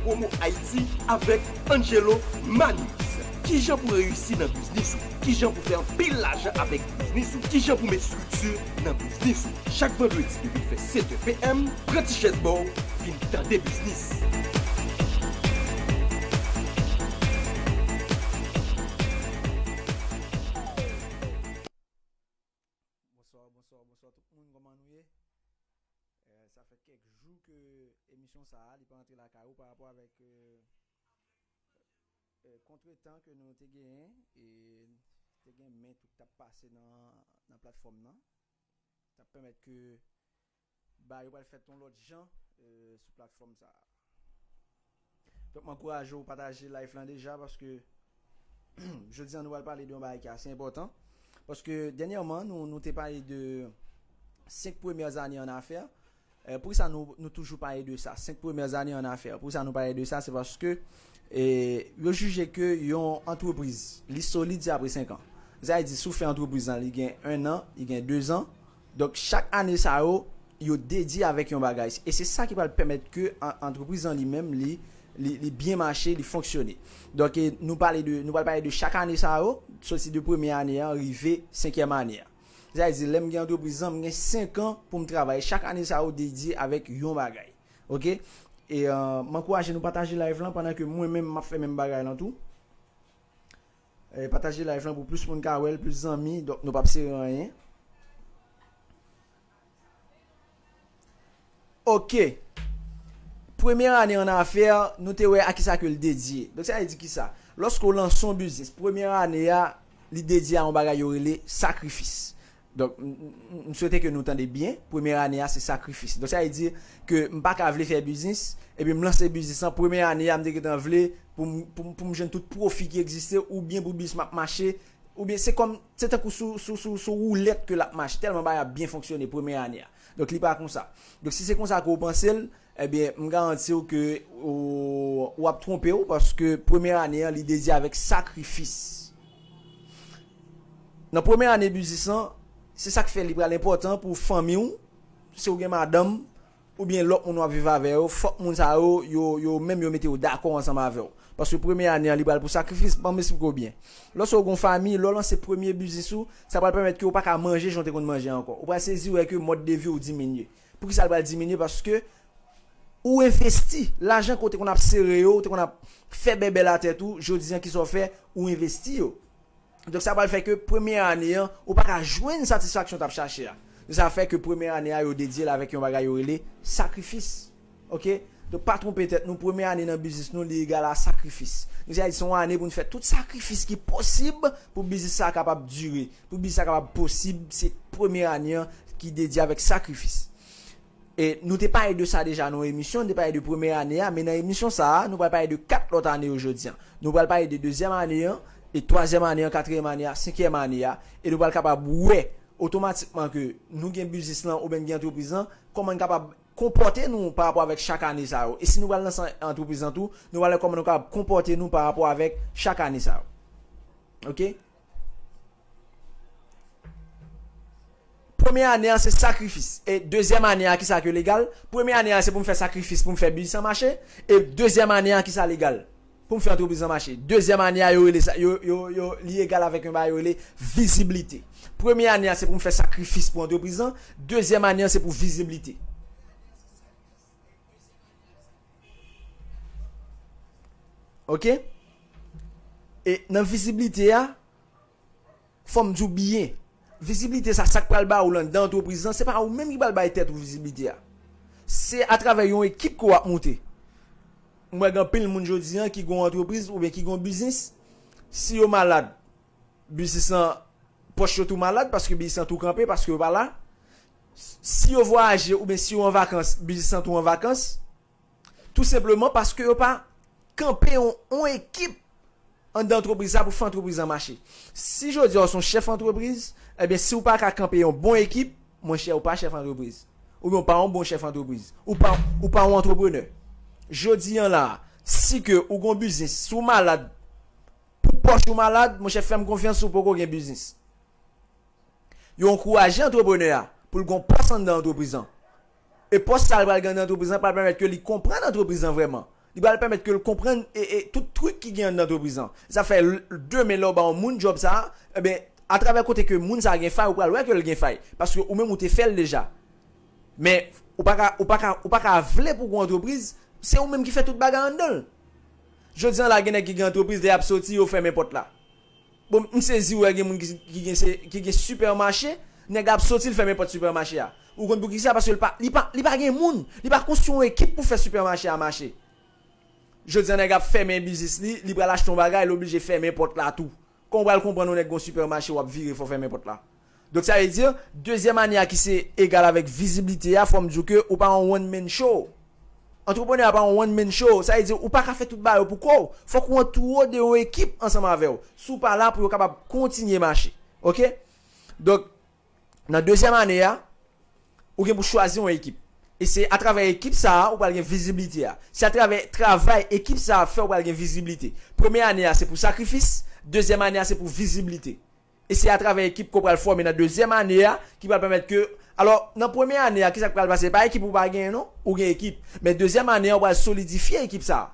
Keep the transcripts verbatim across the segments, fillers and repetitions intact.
Promo Haïti avèk Angelo Manus. Kijan pou reyisi nan biznis ou? Kijan pou fè anpil lajan avèk biznis ou? Kijan pou met estrikti nan biznis ou? Chak vandredi depi l fè sèt è P M, pran ti chèz ba w, vin tande biznis. Bonswa, bonswa, bonswa tout moun, kòman nou ye? Eh, sa fè kèk jou ke emisyon sa a, li pa antre lakay ou pa rapò avèk eh, eh, kontretan ke nou te genyen e te gen men tout k t ap pase nan, nan platfòm nan. T ap pèmèt ke bagay yo pral fèt yon lòt jan eh, sou platfòm sa a. Donk, m ankouraje w pataje live lan deja paske jodi an nou pral pale de yon bagay ki ase enpòtan. Paske dènyèman, nou, nou te pale de senk premyè ane an afè. Eh, poukisa nou, nou toujou pale de sa? Senk premyè ane an afè. Poukisa nou pale de sa? Se paske eh, yo jije ke yon antrepriz, li solid, se apre senk an. Sa vle di, si w fè antrepriz lan, li gen en an, li gen de zan. Donk, chak ane sa yo, yo dedye avèk yon bagay. E se sa ki pral pèmèt ke an- antrepriz lan li menm, li, li, li byen mache, li fonksyone. Donk, e, nou pale de, nou pral pale de chak ane sa yo, soti de premye ane an, rive senkyèm ane an. Sa vle di, lè m gen antrepriz lan, m gen senk an pou m travay. Chak ane sa yo dedye avèk yon bagay. Oke? E, euh, m ankouraje nou pataje live lan pandan ke mwen menm m ap fè menm bagay lan tou. E, pataje live lan pou plis moun ka wè l, plis zanmi, donk nou p ap sere anyen. Oke. Premye ane an afè, nou te wè a kisa ke l dedye. Donk, sa vle di kisa? Lòske w lanse yon biznis, premye ane a, li dedye a yon bagay yo rele sakrifis. Donk, m, m, m swete ke nou tande byen. Premye ane a, se sakrifis. Donk, sa vle di ke m pa ka vle fè biznis, epi m lanse biznis lan. Premye ane a, m te gentan vle pou m, pou m, pou m jwenn tout pwofi ki egziste, oubyen pou biznis m ap mache, oubyen se kòm, se tankou sou, sou, sou, sou woulèt ke l ap mache, tèlman bagay ap byen fonksyone premye ane a. Donk, li pa konsa. Donk, si se konsa ke w panse l, ebyen, m garanti w ke ou, w ap twonpe w, paske premye ane an, li dedye avèk sakrifis. Nan premye ane biznis lan, se sa k fè li pral enpòtan pou fanmi w, si w gen madanm, oubyen lòt moun w ap viv avè yo, fòk moun sa yo, yo, yo menm yo mete yo dakò ansanm avè w. Paske premye ane an, li pral pou sakrifis, ban m esplike w byen. Lòske w gen yon fanmi, lè w lanse premye biznis ou, sa pral pèmèt ke w pa ka manje jan w te konn manje ankò. Ou pral sezi wè ke mòd de vi w diminye. Poukisa l pral diminye? Paske ou envesti lajan ke w te konn ap sere yo, ou te konn ap fè bèbè la tèt ou, jodi an kisa w fè, ou envesti yo. Donk, sa pral fè ke premye ane an, ou pa ka jwenn satisfaksyon w t ap chache a. Donk, sa fè ke premye ane a, yo dedye l avèk yon bagay yo rele sakrifis. Oke? Donk, pa twonpe tèt nou, premye ane nan biznis nou, li egal a sakrifis. Donk, sa vle di, se yon ane pou nou fè tout sakrifis ki posib pou biznis sa kapab dire, pou biznis sa kapab posib, se premye ane an ki dedye avèk sakrifis. E nou te pale de sa deja nan yon emisyon, nou te pale de premye ane a, men nan emisyon sa a, nou pral pale de kat lòt ane yo jodi an. Nou pral pale de dezyèm ane an, e twazyèm ane an, katriyèm ane a, senkyèm ane a, e nou pral kapab wè otomatikman ke nou gen biznis lan oubyen gen antrepriz lan, kòman n kapab konpòte nou pa rapò avèk chak ane sa yo. E si nou pral lanse antrepriz lan tou, nou pral wè kòman nou kapab konpòte nou pa rapò avèk chak ane sa yo. Oke? Premye ane an se sakrifis. E dezyèm ane a, kisa ke legal? Premye ane a se pou m fè sakrifis, pou m fè biznis an mache. E dezyèm ane a, kisa legal? Pou m fè antrepriz an mache. Dezyèm ane a, yo rele sa, yo, yo, yo, li egal avèk yon bagay yo rele viziblite. Premye ane a se pou m fè sakrifis pou antrepriz an. Dezyèm ane an se pou viziblite. Oke? E nan viziblite a, fò m di w byen, viziblite sa, sa k pral ba ou l anndan antrepriz lan, se pa ou menm ki pral bay tèt ou viziblite a. Se atravè yon ekip ke w ap moute. M wè gen anpil moun jodi an ki gen yon antrepriz oubyen ki gen yon biznis, si yo malad, biznis lan, pòch yo tou malad paske biznis lan tou kanpe, paske yo pa la. Si yo vwayaje oubyen si yo an vakans, biznis lan tou an vakans. Tou senpleman paske yo pa kanpe yon, yon ekip anndan antrepriz la pou fè antrepriz lan mache. Si jodi a w se yon chèf antrepriz, ebyen, si w pa ka kanpe yon bon ekip, monchè, ou pa chèf antrepriz. Oubyen ou pa yon bon chèf antrepriz. Ou pa, ou pa yon antreprenè. Jodi an la, si ke ou gon biznis, si w malad, pou pòch ou malad, monchè, fè m konfyans, ou poko gen biznis. Yo ankouraje antreprenè a pou l gon pòs anndan antrepriz lan. E pòs sa l pral gen anndan antrepriz lan pral pèmèt ke li konprann antrepriz lan vrèman. Li pral pèmèt ke l konprann e, e tout trik ki gen anndan antrepriz lan. Sa fè l- demen lè w ba yon moun djòb sa, ebyen, atravè kote ke moun sa gen fay, ou pral wè ke l gen fay. Paske ou menm ou te fè l deja. Men, ou pa ka, ou pa ka, ou pa ka vle pou w gen yon antrepriz, se ou menm ki fè tout bagay anndan l. Jodi an la, gen nèg ki gen antrepriz, lè y ap soti, yo fèmen pòt la. Bon, m sezi wè gen moun ki, ki gen, se- ki gen sipèmache, nèg la ap soti, l fèmen pòt sipèmache a. Ou konn poukisa? Paske li pa, li pa, li pa gen moun, li pa konstwi yon ekip pou fè sipèmache a mache. Jodi an, nèg ap fèmen biznis li, li pral achte yon bagay, li oblije fèmen pòt la tou. Kòman w pral konprann yon nèg gon sipèmache w ap vire fò fèmen pòt la? Donk, sa vle di, dezyèm ane a ki se egal avèk viziblite a, fò m di w ke ou pa yon one man show. Antreprenè a pa yon one man show. Sa vle di, ou pa ka fè tout bagay yo pou kò w. Fòk ou antoure w de yon ekip ansanm avè w. Si w pa la pou yo kapab kontinye mache. Oke? Donk, nan dezyèm ane a, ou gen pou chwazi yon ekip. E se atravè ekip sa a, ou pral gen viziblite a. Se atravè travay ekip sa a fè ou pral gen viziblite. Premye ane a, se pou sakrifis. Dezyèm ane a, se pou viziblite. E se atravè ekip ke w pral fòme nan dezyèm ane a ki pral pèmèt ke, alò, nan premye ane a, kisa k pral pase? Pa ekip ou pa genyen, non? Ou gen ekip. Men dezyèm ane a, ou pral solidifye ekip sa a.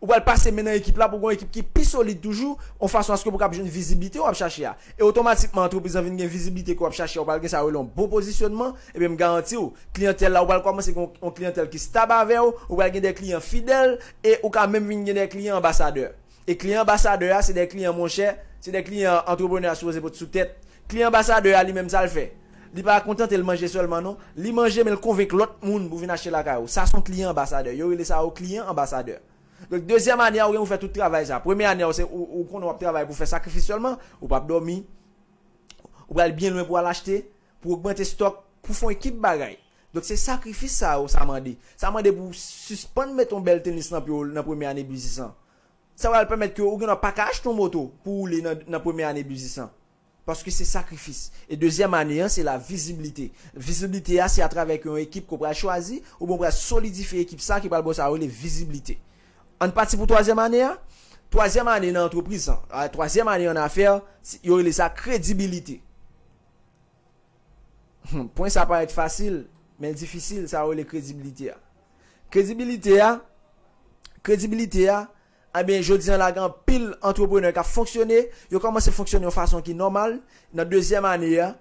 Ou pral pase men nan ekip la pou gen yon ekip ki pi solid toujou, yon fason aske pou w kab jwenn viziblite w ap chache a. E otomatikman, antrepriz lan vin gen viziblite ke w ap chache a, ou pral gen sa yo rele yon bon pozisyonman, ebyen, m garanti w, kliyantèl la, ou pral kòmanse gen yon, yon kliyantèl ki stab avè w, ou pral gen de kliyan fidèl, e ou ka menm vin gen de kliyan anbasadè. E kliyan anbasadè a, se de kliyan, monchè, se de kliyan antreprenè a sipoze pot sou tèt. Kliyan anbasadè a, li menm, sa l fè? Li pa kontante l manje sèlman, non. Li manje, men l konvenk lòt moun pou vin achte lakay ou. Sa se yon kliyan anbasadè. Yo rele sa yo kliyan anbasadè. Donk, dezyèm ane a, ou gen pou fè tout travay sa. Premye ane a, ou, se, ou, ou konnen w ap travay pou fè sakrifis sèlman, ou p ap dòmi, ou pral byen lwen pou al achte, pou ogmante stòk, pou fè yon ekip bagay. Donk, se sakrifis sa yo, sa mande. Sa mande pou w sispann met yon bèl tenis nan pye w nan premye ane biznis lan. Sa pral pèmèt ke ou gen dwa pa ka achte yon moto pou woule nan, nan premye ane biznis lan. Paske se sakrifis. E dezyèm ane an, se la viziblite. Viziblite a, se atravè yon ekip ke w pral chwazi, oubyen w pral solidifye ekip sa ki pral ba w sa yo rele viziblite. Ann pati pou twazyèm ane a. Twazyèm ane nan antrepriz lan, a, twazyèm ane an afè, se- yo rele sa kredibilite. Hmm, pwen sa parèt fasil, men l difisil, sa yo rele kredibilite a. Kredibilite a, kredibilite a, ebyen, jodi an la, gen anpil antreprenè k ap fonksyone, yo kòmanse fonksyone yon fason ki nòmal, nan dezyèm ane a,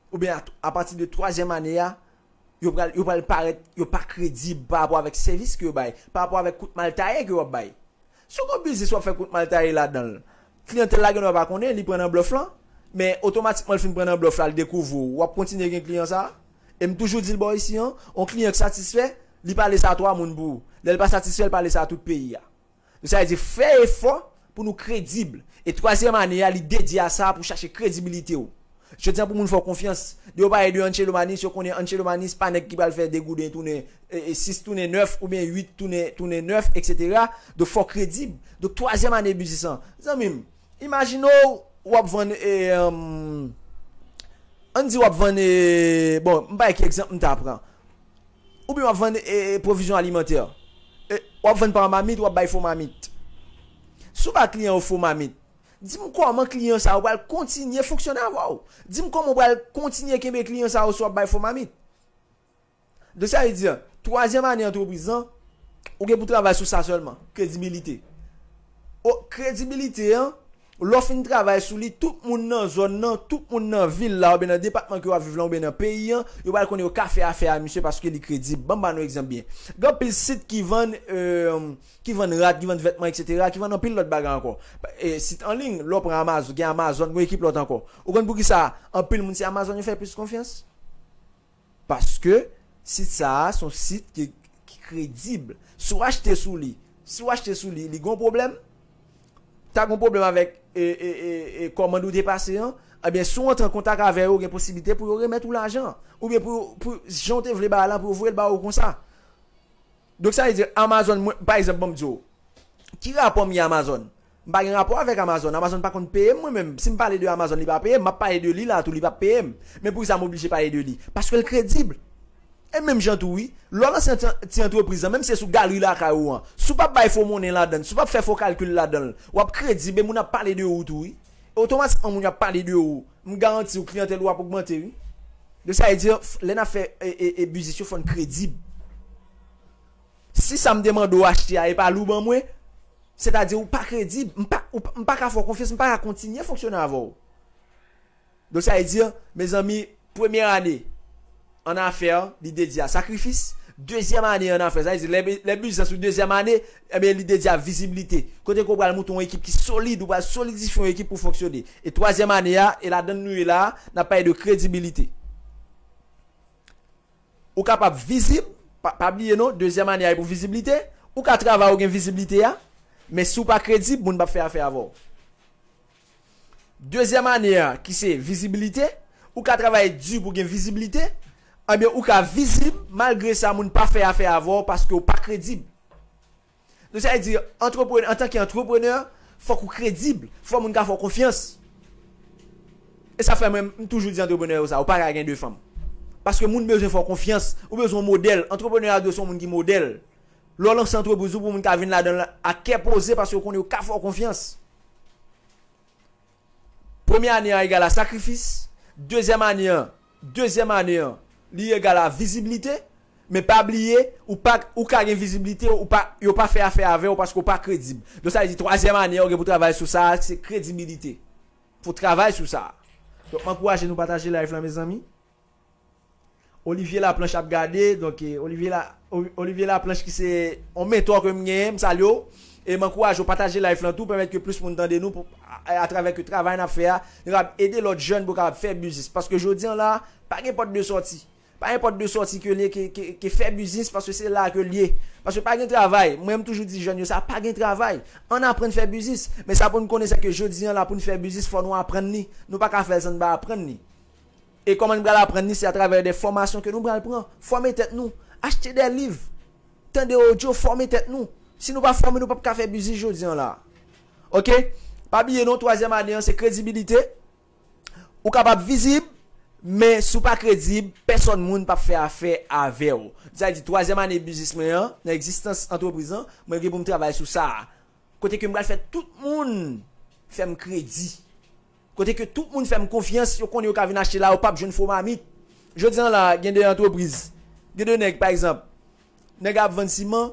oubyen a, apati de twazyèm ane a, yo pral, yo pral parèt, yo pa kredib pa rapò avèk sèvis ke yo bay, pa rapò avèk kout mal taye ke yo ap bay. Si w gen yon biznis w ap fè kout mal taye ladan l, kliyantèl la gen dwa pa konnen, li pran nan blòf lan, men otomatikman l fin pran nan blòf la, l dekouvri w, w ap kontinye gen kliyan sa a? E m toujou di l bò isi an, yon kliyan k satisfè, li pale sa a twa moun pou ou. Lè l pa satisfè, l pale sa a tout peyi a. Donk, sa vle di, fè efò pou nou kredib. E twazyèm ane a, li dedye a sa pou chache kredibilite w. Jodi an, pou moun fè w konfyans, yo pale de Ancelotti, yo konnen Ancelotti se pa nèg ki pral fè degouden tounen, e, e, sis tounen nèf, oubyen uit tounen, tounen nèf, etsetera. Donk, fò w kredib. Donk, twazyèm ane biznis lan. Zanmi m, imajine w, w ap vann, e, um, ann di w ap vann, e, bon, m bay ki egzanp m ta pran. Oubyen w ap vann, e, e, pwovizyon alimantè. E, w ap vann pa mamit, w ap bay fo mamit. Si w ba kliyan yo fo mamit, di m kòman kliyan sa yo pral kontinye fonksyone avè w. Di m kòman w pral kontinye kenbe kliyan sa yo si w ap bay fo mamit. Donk, sa vle di, twazyèm ane antrepriz lan, ou gen pou travay sou sa sèlman, kredibilite. O, kredibilite an, lè w fin travay sou li, tout moun nan zòn nan, tout moun nan vil la, oubyen nan depatman ke w ap viv lan, oubyen nan peyi an, yo pral konnen yo ka fè afè a misye paske li kredib. Ban m ba nou egzanp byen. Gen anpil sit ki vann, e, ki vann rad, ki vann vètman, etsetera, ki vann anpil lòt bagay ankò. E, sit an liy, lè w pran Amazon, gen Amazon, gen ekip lòt ankò. Ou konn poukisa anpil moun se Amazon yo fè plis konfyans? Paske sit sa a se yon sit ki, ki kredib. Si w achte sou li, si w achte sou li, li gon pwoblèm, ta gon pwoblèm avèk, e, e, e, e, kòmand ou te pase an, ebyen, si w antre an kontak avè yo, gen posiblite pou yo remèt ou lajan an. Oubyen pou, pou jan w te vle bagay lan, pou yo voye l ba ou konsa. Donk, sa vle di, Amazon, mwen, pa egzanp, ban m di w, ki rapò m gen Amazon? M pa gen rapò avèk Amazon. Amazon pa konn peye m, mwen menm. Si m pale de Amazon, li pa peye m. M ap pale de li la tou, li p ap peye m. Men poukisa m oblije pale de li? Paske l kredib. E menm jan tou, wi. Lè w lanse yon ti, ti antrepriz lan, menm si se sou galri lakay ou an, si w p ap bay fo monnen ladan l, si w p ap fè fo kalkil ladan l, w ap kredib e moun ap pale de ou tou, wi. E otomatikman, moun yo ap pale de ou. M garanti w, kliyantèl ou ap ogmante, wi. Donk, sa vle di, lè n ap fè, e, e, e, biznis yo, fò n kredib. si sa m te mande w achte a e pa li w ban mwen, sètadi ou pa kredib, m pa, ou pa, m pa ka fè w konfyans, m pa ka kontinye fonksyone avè w. Donk sa vle di, mezanmi, premye ane an afè, li dedye a sakrifis. Dezyèm ane an afè, sa vle di, lè, lè biznis ou dezyèm ane, ebyen, li dedye a vizibilite. Kote ke w pral monte yon ekip ki solid, ou pral solidifye yon ekip pou fonksyone. E twazyèm ane a, e ladan nou ye la, n ap pale de kredibilite. Ou kapab vizib, pa, pa bliye non, dezyèm ane a e pou vizibilite. Ou ka travay ou gen vizibilite a, men si w pa kredib, moun p ap fè afè avè w. Dezyèm ane a, ki se vizibilite, ou ka travay di pou gen vizibilite, ebyen ou ka vizib, malgre sa moun pa fè afè avè w paske w pa kredib. Donk sa vle di, antreprenè, antanke antreprenè, fòk ou kredib, fò moun ka fè w konfyans. E sa fè mwen, m toujou di antreprenè yo sa, ou pa ka gen de fanm. Paske moun bezwen fè w konfyans, ou bezwen yon modèl. Antreprenè a dwe se yon moun ki modèl. Lè w lanse antrepriz ou pou moun ka vin ladan l a kè poze paske yo konnen yo ka fè w konfyans. Premye ane an egal a sakrifis. Dezyèm ane an, dezyèm ane an, li egal a vizibilite. Men pa bliye, ou pa, ou ka gen vizibilite, ou pa, yo pa fè afè avè w paske w pa kredib. Donk sa vle di twazyèm ane an, ou gen pou travay sou sa, se kredibilite. Pou travay sou sa. Donk, m ankouraje nou pataje live lan, mezanmi. Olivier Laplanche ap gade, donk, eh, Olivier La-, Oli-, Olivier Laplanche ki se yon mentò ke m genyen, m salye w. E m ankouraje w pataje live lan tou, pèmèt ke plis moun tande nou, pou, a, atravè ke travay n ap fè a, nou kapab ede lòt jèn pou kapab fè biznis. Paske jodi an la, pa gen pòt de sòti. Pa gen pòt de sòti ke l ye ke, ke, ke fè biznis, paske se la ke l ye. Paske pa gen travay. Mwen, m toujou di jèn yo sa, pa gen travay. Ann aprann fè biznis. Men sa pou n konnen, se ke jodi an la, pou n fè biznis, fò nou aprann li. Nou pa ka fè l san n pa aprann li. E kòman nou pral aprann li? Se atravè de fòmasyon ke nou pral pran. Fòme tèt nou. Achte de liv. Tande odyo, fòme tèt nou. Si nou pa fòme, nou p ap ka fè biznis jodi an la. Oke? Pa bliye non, twazyèm ane an, se kredibilite. Ou kapab vizib, men si w pa kredib, pèsòn moun p ap fè afè avè w. Sa vle di, twazyèm ane biznis mwen an, nan egzistans antrepriz lan, mwen gen pou m travay sou sa. Kote ke m pral fè tout moun fè m kredi. Kote ke tout moun fè m konfyans, yo konnen yo ka vin achte la, yo p ap jwenn fo mamit. Jodi an la, gen de antrepriz, gen de nèg, pa egzanp, nèg ap vann siman,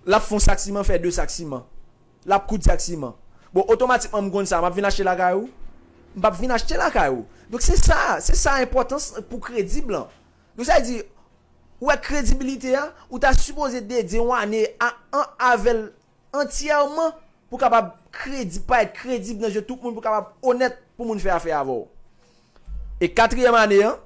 l ap fè yon sak siman, fè de sak siman. L ap koud sak siman. Bon, otomatikman, m konn sa, m ap vin achte lakay ou? M p ap vin achte lakay ou. Donk, se sa, se sa enpòtans pou kredib lan. Donk, sa vle di, ou wè kredibilite a, ou ta sipoze dedye yon ane a, an, avè l antyèman pou kapab kredib, parèt kredib nan je tout moun, pou kapab onèt pou moun fè afè avè w. E katriyèm ane an,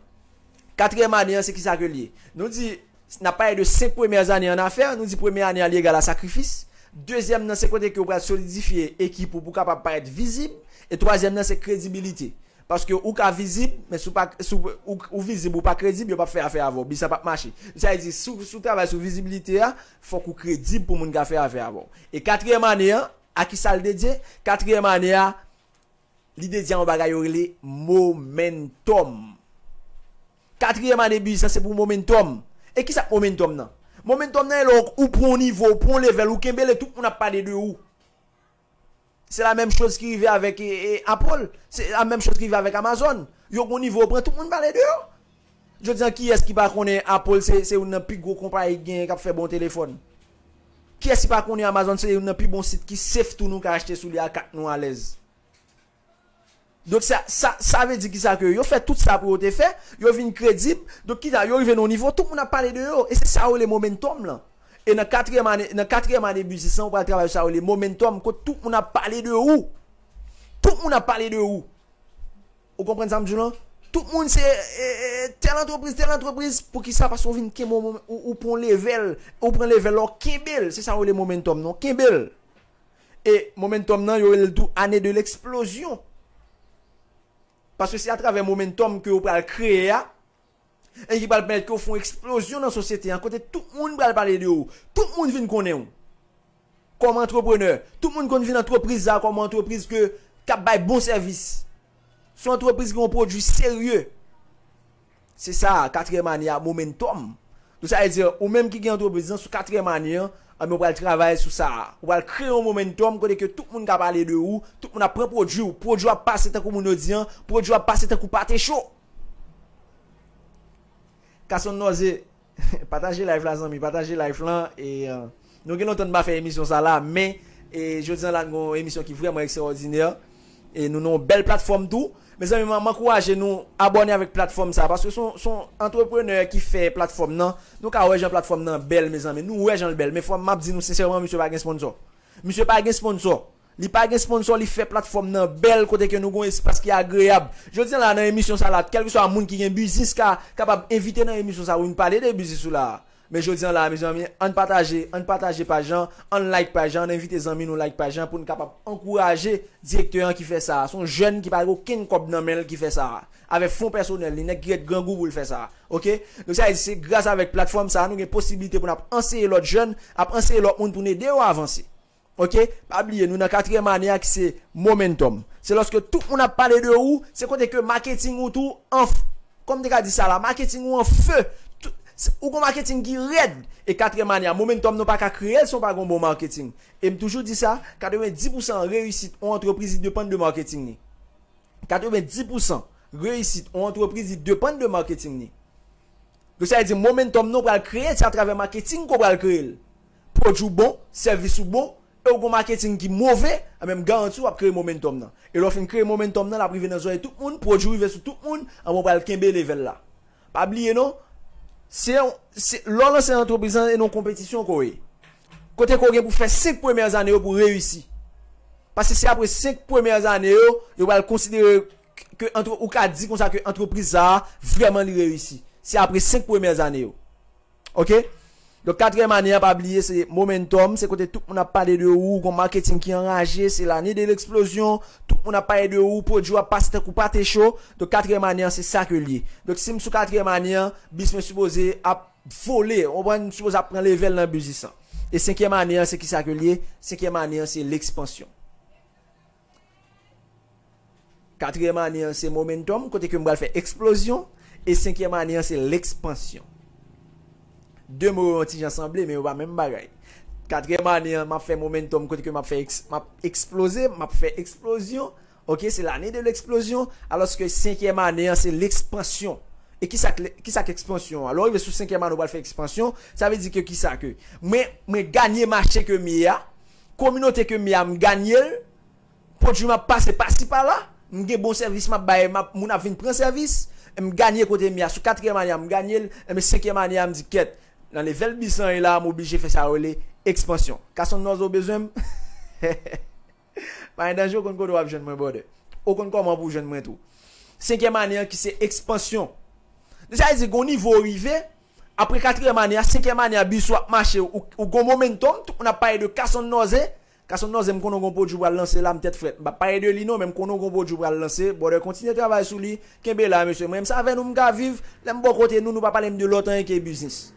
katriyèm ane an, se kisa ke l ye? Nou di, n ap pale de senk premyè ane an afè, nou di premye ane an li egal a sakrifis. Dezyèm nan, se kote ke ou pral solidifye ekip ou pou kapab parèt vizib. E twazyèm nan, se kredibilite. Paske ou ka vizib, men si w pa, si w, ou, ou vizib, ou pa kredib, yo p ap fè afè avè w. Biznis la p ap mache. Sa vle di, si w, si w travay sou vizibilite a, fòk ou kredib pou moun ka fè afè avè w. E katriyèm ane an, a ki sa l dedye? Katriyèm ane a, li dedye a yon bagay yo rele momentum. Katriyèm ane biznis lan, se pou momentum. E ki sa k momentum nan? Momentum nan, e lè w, ou pran yon nivo, ou pran yon level, ou kenbe l, e tout moun ap pale de ou. Se la menm choz ki rive avèk, e, e, Apple. Se la menm choz ki rive avèk Amazon. Yo gon nivo, yo pran tout moun pale de yo. Jodi an, kiyès ki pa konnen Apple se, se youn nan pi gwo konpayi ki genyen k ap fè bon telefòn? Kiyès ki pa konnen Amazon se youn nan pi bon sit ki safe tou, nou ka achte sou li a kat nou alèz? Donk, sa, sa, sa vle di kisa ke yo fè tout sa pou yo te fè, yo vin kredib, donk, kisa, yo rive nan yon nivo, tout moun ap pale de yo, e se sa yo rele momentum lan. E nan katriyèm ane, nan katriyèm ane biznis lan, ou pral travay sou sa yo rele momentum, kote tout moun ap pale de ou. Tout moun ap pale de ou. Ou konprann sa m di w lan? Tout moun se, e, e, tèl antrepriz, tèl antrepriz. Poukisa? Paske ou vin kenbe yon momen, ou, ou pran level, ou pran level la, ou kenbe l. Se sa yo rele momentum nan, kenbe l. E momentum nan, yo rele l tou ane de leksplozyon. Paske se atravè momentum ke yo pral kreye a, e ki pral pèmèt ke w fè yon eksplozyon nan sosyete an, kote tout moun pral pale de ou, tout moun vin konnen w kòm antreprenè, tout moun konn vin antrepriz sa kòm yon antrepriz ke, k ap bay bon sèvis. Se yon antrepriz ki gen yon pwodui serye. Se sa, katriyèm ane a, momentum. Donk, sa vle di, ou menm ki gen antrepriz lan, sou katriyèm ane an, anben, ou pral travay sou sa. Ou pral kreye yon momentum kote ke tout moun ka pale de ou, tout moun ap pran pwodui w, pwodui w ap pase tankou moun yo di an, pwodui w ap pase tankou pate cho. Kason Noze, Pataje live la, zanmi, pataje live lan. E, euh, nou gen lontan n pa fè emisyon sa la, men, e, jodi an la, nou gen yon emisyon ki vrèman ekstraòdinè. E nou nan yon bèl platfòm tou. Mezanmi, m, m ankouraje nou abòne avèk platfòm sa, paske se yon, se yon antreprenè ki fè platfòm nan. Nou ka wè jan platfòm nan bèl, mezanmi. Nou wè jan l bèl, men fò m ap di nou sensèman, misye pa gen sponsò. Misye pa gen sponsò. Li pa gen sponsò, li fè platfòm nan bèl, kote ke nou gon espas ki agreyab. Jodi an la, nan emisyon sa la, kèlkeswa moun ki gen biznis ka kapab envite nan emisyon sa pou vin pale de biznis ou la. Men jodi an la, mezanmi, ann pataje, ann pataje paj lan, ann like paj lan, ann envite zanmi nou like paj lan pou n kapab ankouraje direktè an ki fè sa. Se yon jèn ki pa gen okenn kòb nan men l ki fè sa. Avèk fon pèsonèl li, nèg ki ret grangou pou l fè sa. Oke? Donk sa vle di se gras avèk platfòm sa, nou gen posiblite pou n ap anseye lòt jèn, ap anseye lòt moun pou n ede yo avanse. Oke? Pa bliye, nou nan katriyèm ane a ki se momentum. Se lòske tout moun ap pale de ou, se kote ke maketing ou tou an f-, kòm te ka di sa la, maketing ou an fe. Tout, se, ou gon maketing ki rèd. E katriyèm ane a, momentum nou pa ka kreye l si w pa gon bon maketing. E m toujou di sa, katrevendis pousan reyisit yon antrepriz li depann de maketing li. Katrevendis pousan reyisit yon antrepriz li depann de maketing li. Donk sa vle di momentum nou pral kreye, se atravè maketing ke w pral kreye l. Pwodui w bon, sèvis ou bon, e w gon maketing ki move, anben m garanti w ap kreye momentum nan. E lè w fin kreye momentum nan, l ap rive nan zòrèy tout moun, pwodui w rive sou tout moun, anben w pral kenbe level la. Pa bliye non, se, se, lè w lanse antrepriz lan, e nan yon konpetisyon ke w ye. Kote ke w gen pou fè senk premyè zane yo pou reyisi. Paske se apre senk premyè zane yo, yo pral konsidere ke antre, ou ka di konsa ke antrepriz sa a vrèman li reyisi. Se apre senk premyè zane yo. Oke? Donk, katriyèm ane an, pa bliye, se momentum, se kote tout moun ap pale de ou, gon maketing ki anraje, se lane de leksplozyon, tout moun ap pale de ou, pwodui w ap pase tankou pate cho. Donk, katriyèm ane an, se sa ke l ye. Donk, si m sou katriyèm ane an, bis mwen sipoze ap vole, w konprann, m sipoze ap pran level nan biznis lan. E senkyèm ane an, se kisa ke l ye? Senkyèm ane an, se lekspansyon. Katriyèm ane an, se momentum, kote ke m pral fè eksplozyon. E senkyèm ane an, se lekspansyon. De mo yo yon ti jan sanble, men yo pa menm bagay. Katriyèm ane an, m ap fè momentum, kote ke m ap fè eks-, m ap eksploze, m ap fè eksplozyon. Oke, se lane de leksplozyon. Alòske senkyèm ane an, se lekspansyon. E kisa k le-, kisa k ekspansyon an? Lè w rive sou senkyèm ane, w pral fè ekspansyon. Sa vle di ke kisa ke? Mwen, mwen ganye mache ke m ye a. Kominote ke m ye a, m ganye l. Pwodui m ap pase pasi pala, m gen bon sèvis m ap bay, m ap, moun ap vin pran sèvis, m ganye kote m ye a. Sou katriyèm ane a, m ganye l, enben senkyèm ane a, m di, kèt, nan level bis lan ye la, m oblije fè sa yo rele ekspansyon. Kason Nòz ou bezwen m? Pa gen danje, ou konn kote w ap jwenn mwen, brother. Ou konn kòman pou w jwenn mwen tou. Senkyèm ane an ki se ekspansyon. Sa vle di, gon nivo w rive, apre katriyèm ane a, senkyèm ane a, bis ou ap mache, ou, ou gon momentum, tout moun ap pale de Kason Nòz. Kason Nòz, m konnen w gon pwodui w pral lanse la, m tèt frèt. M p ap pale de li non, men m konnen w gon pwodui w pral lanse. Brother, kontinye travay sou li. Kenbe la, mesye. Mwen, m se avè nou m ka viv. Lè m bò kote nou, nou pa pale m de lòt anyen ke biznis.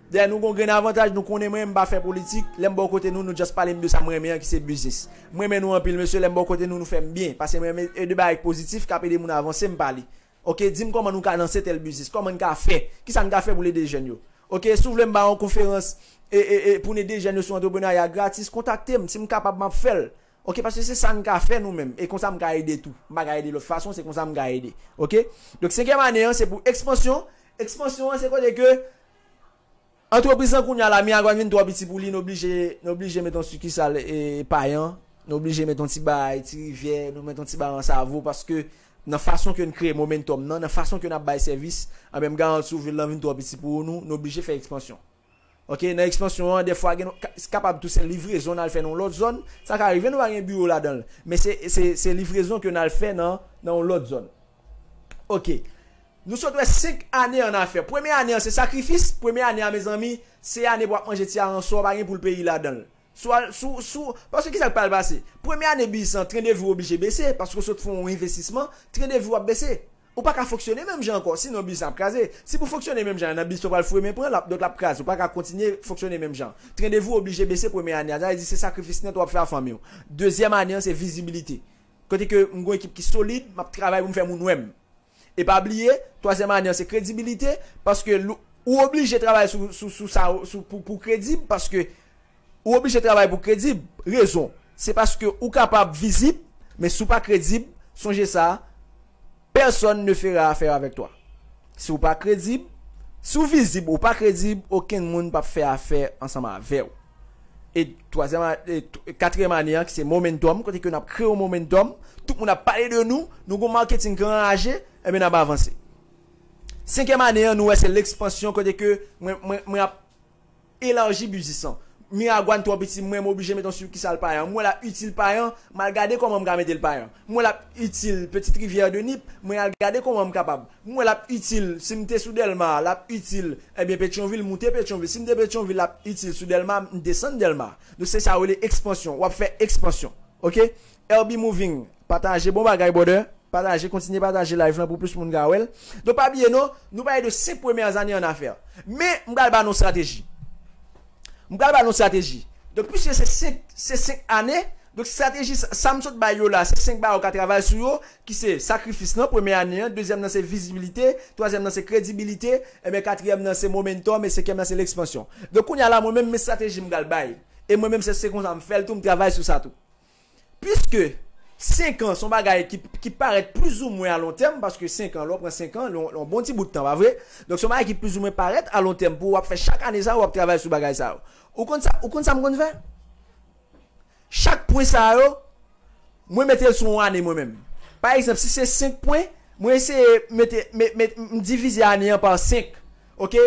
Dayè, nou gon grenn avantaj, nou konnen mwen, m pa fè politik. Lè m bò kote nou, nou just pale m de sa m renmen an, ki se biznis. M renmen nou anpil, mesye. Lè m bò kote nou, nou fè m byen. Paske mwen renmen de bagay pozitif k ap ede moun avanse, m pale. Oke, di m kòman nou ka lanse tèl biznis, kòman n ka fè, kisa n ka fè pou n ede jèn yo. Oke, si w vle m ba yon konferans e, e, e, pou n ede jèn yo sou antreprenarya gratis, kontakte m, si m kapab, m ap fè l. Oke, paske se sa n ka fè nou menm, e konsa m ka ede tou. M pa ka ede lòt fason, se konsa m ka ede. Oke? Donk, senkyèm ane an, se pou ekspansyon. Ekspansyon an, se kote ke antrepriz lan kounye a la, Miragwàn vin twò piti pou li, n oblije, n oblije met yon sikisal, e, Payan, n oblije met yon ti bagay, Ti Rivyè, nou met yon ti bagay Ansavo, paske nan fason ke n kreye momentum nan, nan fason ke n ap bay sèvis, anben m garanti w vil lan vin twò piti pou nou, n oblije fè ekspansyon. Oke, nan ekspansyon an, dèfwa gen, ka-, kapab tou se livrezon n al fè nan yon lòt zòn, sa ka rive nou pa gen biwo ladan l, men se, se, se livrezon ke n al fè nan, nan yon lòt zòn. Oke. Nou sot wè senk ane an afè. Premye ane an se sakrifis. Premye ane a, mezanmi, se ane pou w ap manje ti aransò, pa gen poul peyi ladan l. Sou al, sou, sou, paske kisa k pral pase? Premye ane biznis lan, tren de vi w oblije bese, paske w sot fè yon envestisman, tren de vi w ap bese. Ou pa ka fonksyone menm jan ankò, sinon biznis lan ap kraze. Si pou fonksyone menm jan, nan biznis ou pral foure men pran, l ap, donk l ap kraze. Ou pa ka kontinye fonksyone menm jan. Tren de vi w oblije bese premye ane a. Sa vle di se sakrifis nèt w ap fè a fanmi w. Dezyèm ane an, se vizibilite. Kote ke m gon ekip ki solid, m ap travay pou m fè moun wè m. E pa bliye, twazyèm ane an, se kredibilite, paske l-, ou oblije travay sou, sou, sou sa, sou, pou, pou kredib, paske ou oblije travay pou kredib. Rezon, se paske ou kapab vizib, men si w pa kredib, sonje sa, personne ne fera affaire avec toi. Si w pa kredib, Si w vizib, ou pa kredib, okenn moun p ap fè afè ansanm avè w. E twazyèm a- e t- katriyèm ane an, ki se momentum, kote ke n ap kreye yon momentum, tout moun ap pale de nou, nou gon marketing ki anraje, ebyen n ap avanse. Senkyèm ane an, nou wè se lekspansyon, kote ke mwen, mwen, mwen ap elaji biznis lan. Miragwàn twò piti, mwen, m oblije mete yon sikisal Payan. Mwen, l ap itil Payan, m al gade kòman m ka mete l Payan. Mwen, l ap itil Petite Rivière de Nip, mwen al gade kòman m kapab. Mwen, l ap itil, si m te sou Dèlma, l ap itil, ebyen, Petyonvil, moute Petyonvil. Si m te Petyonvil, l ap itil sou Dèlma, m desann Dèlma. Donk, se sa yo rele ekspansyon. W ap fè ekspansyon. Oke? L B Moving, pataje, bon bagay, brother. Pataje, kontinye pataje live lan pou plis moun ka wè l. Donk, pa bliye non, nou pale de senk premyè zane an afè. Men, m pral ba nou estrateji. M pral ba nou estrateji. Donk, piske se senk, se senk ane, donk, estrateji sa, sa m sot bay yo la, se senk bagay ou ka travay sou yo, ki se sakrifis lan, premye ane an, dezyèm nan se vizibilite, twazyèm nan se kredibilite, ebyen, katriyèm nan se momentum, e senkyèm nan se lekspansyon. Donk, kounye a la, mwen menm, men estrateji m pral bay. E mwen menm, se, se konsa m fè l tou, m travay sou sa tou. Piske senk an se yon bagay ki, ki parèt plizoumwen a lon tèm, paske senk an, lè w pran senk an, lè w, lè w bon ti bout tan, pa vre? Donk, se yon bagay ki plizoumwen parèt a lon tèm pou w ap fè chak ane sa, w ap travay sou bagay sa yo. Ou konn sa, ou konn sa m konn fè? Chak pwen sa yo, mwen mete l sou yon ane mwen menm. Pa egzanp, si se senk pwen, mwen eseye mete, me- me- m divize ane an pa senk. Oke?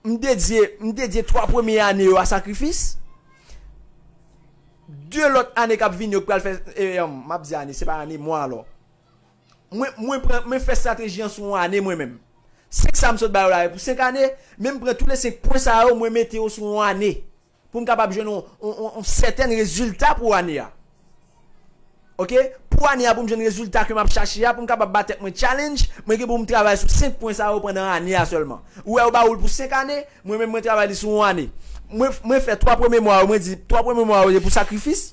M dedye, m dedye twa premye ane yo a sakrifis. De lòt ane k ap vini yo k pral fè, e, m ap di ane, se pa ane, mwa alò. Mwen, mwen pran, mwen fè estrateji an sou yon ane mwen menm. Senk sa m sot ba yo la, e pou senk ane, men m pran tou le senk pwen sa yo, mwen mete yo sou yon ane. Pou m kapab jwenn yon, yon, yon, yon sèten rezilta pou ane a. Oke? Pou ane a, pou m jwenn rezilta ke m ap chache a, pou m kapab ba tèt mwen challenge, mwen gen pou m travay sou senk pwen sa yo pandan ane a sèlman. Ou wè, yo ba ou l pou senk ane, mwen menm mwen travay li sou yon ane. Mwen, mwen fè twa premye mwa yo, mwen di, twa premye mwa yo, se pou sakrifis.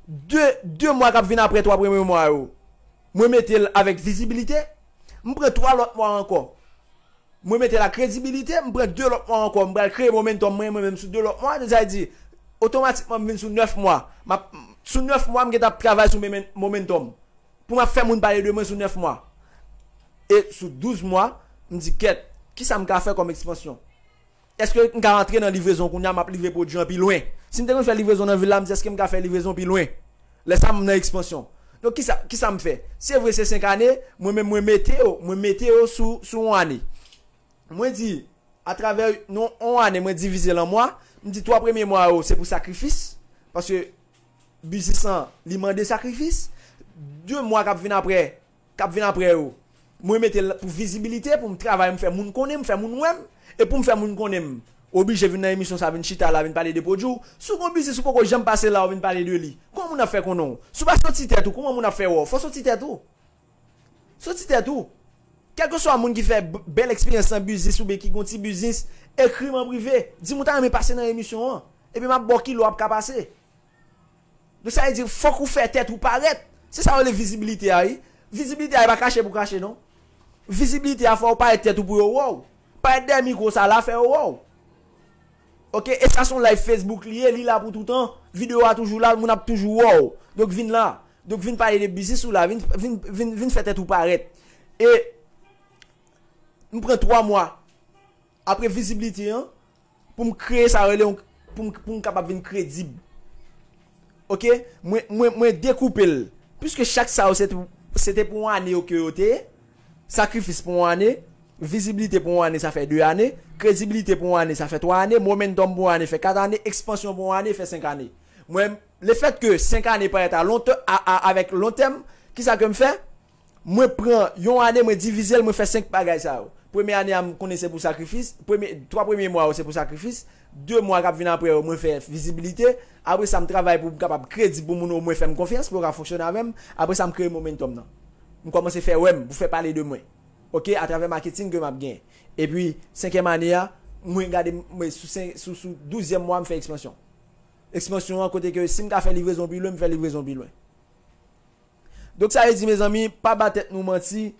De, de mwa k ap vin apre twa premye mwa yo, mwen mete l avèk vizibilite. M pran twa lòt mwa ankò. Mwen mete la kredibilite, m pran de lòt mwa ankò, m pral kreye momentum mwen, mwen menm sou de lòt mwa, sa vle di, otomatikman m vin sou nèf mwa. M ap, sou nèf mwa, m gentan ap travay sou momen- momentum. Pou m ap fè moun pale de mwen sou nèf mwa. E sou douz mwa, m di, kèt, kisa m ka fè kòm ekspansyon? Èske m ka antre nan livrezon kounye a, m ap livre pwodui an pi lwen? Si m te konn fè livrezon nan vil la, m di, èske m ka fè livrezon pi lwen? Lè sa, m nan ekspansyon. Donk, kisa, kisa m fè? Se vre, se senk ane, mwen menm, mwen mete yo, mwen mete yo sou, sou yon ane. Mwen di, atravè yon, yon ane, mwen divize l an mwa, m di twa premye mwa yo, se pou sakrifis, paske biznis lan, li mande sakrifis. De mwa k ap vin apre, k ap vin apre yo, mwen mete l pou vizibilite, pou m travay, m fè moun konnen m, fè moun wè m, e pou m fè moun konnen m, oblije vin nan emisyon sa, vin chita la, vin pale de pwodui w. Si w gon biznis ou poko janm pase la, ou vin pale de li, kòman moun ap fè konnen w? Si w pa soti tèt ou, kòman moun ap fè wè w? Fò w soti tèt ou. Soti tèt ou. Kèlkeswa moun ki fè b- bèl eksperyans nan biznis oubyen ki gon ti biznis, ekri m an prive. Di m ou ta renmen pase nan emisyon an. Epi m ap ba w ki lè w ap ka pase. Donk, sa vle di, fòk ou fè tèt ou parèt. Se sa yo rele vizibilite a, wi. Vizibilite a, e pa kache pou kache, non. Vizibilite a, fò w parèt tèt ou pou yo wè w. Parèt dèyè mikwo sa la, fè yo wè w. Oke, e sa se yon live Facebook li ye, li la pou toutan. Videyo a toujou la, moun ap toujou wè w. Donk, vin la. Donk, vin pale de biznis ou la, vin, vin, vin, vin fè tèt ou parèt. E m pran twa mwa apre vizibilite an, pou m kreye sa yo rele yon, pou m, pou m kapab vin kredib. Oke? Mwen, mwen, mwen dekoupe l. Piske chak sa yo, se te, se te pou yon ane yo ke yo te ye. Sakrifis pou yon ane. Vizibilite pou yon ane, sa fè de ane. Kredibilite pou yon ane, sa fè twa ane. Momentum pou yon ane, fè kat ane. Ekspansyon pou yon ane, fè senk ane. Mwen, lefètke senk ane parèt a lon tè- a, a, avèk lon tèm, kisa ke m fè? Mwen pran yon ane, mwen divize l, mwen fè senk bagay sa yo. Premye ane a, m konnen se pou sakrifis. Premye, twa premye mwa yo, se pou sakrifis. De mwa k ap vin apre yo, mwen fè vizibilite. Apre sa, m travay pou m kapab kredib pou moun omwen fè m konfyans, pou yo ka fonksyone avè m. Apre sa, m kreye momentum nan. M kòmanse fè wè m, pou fè pale de mwen. Oke, atravè maketing ke m ap genyen. Epi, senkyèm ane a, mwen gade, mwen sou senk, sou, sou douzyèm mwa, m fè ekspansyon. Ekspansyon an, kote ke si m ka fè livrezon pi lwen, m fè livrezon pi lwen. Donk, sa vle di, mezanmi, pa ba tèt nou manti.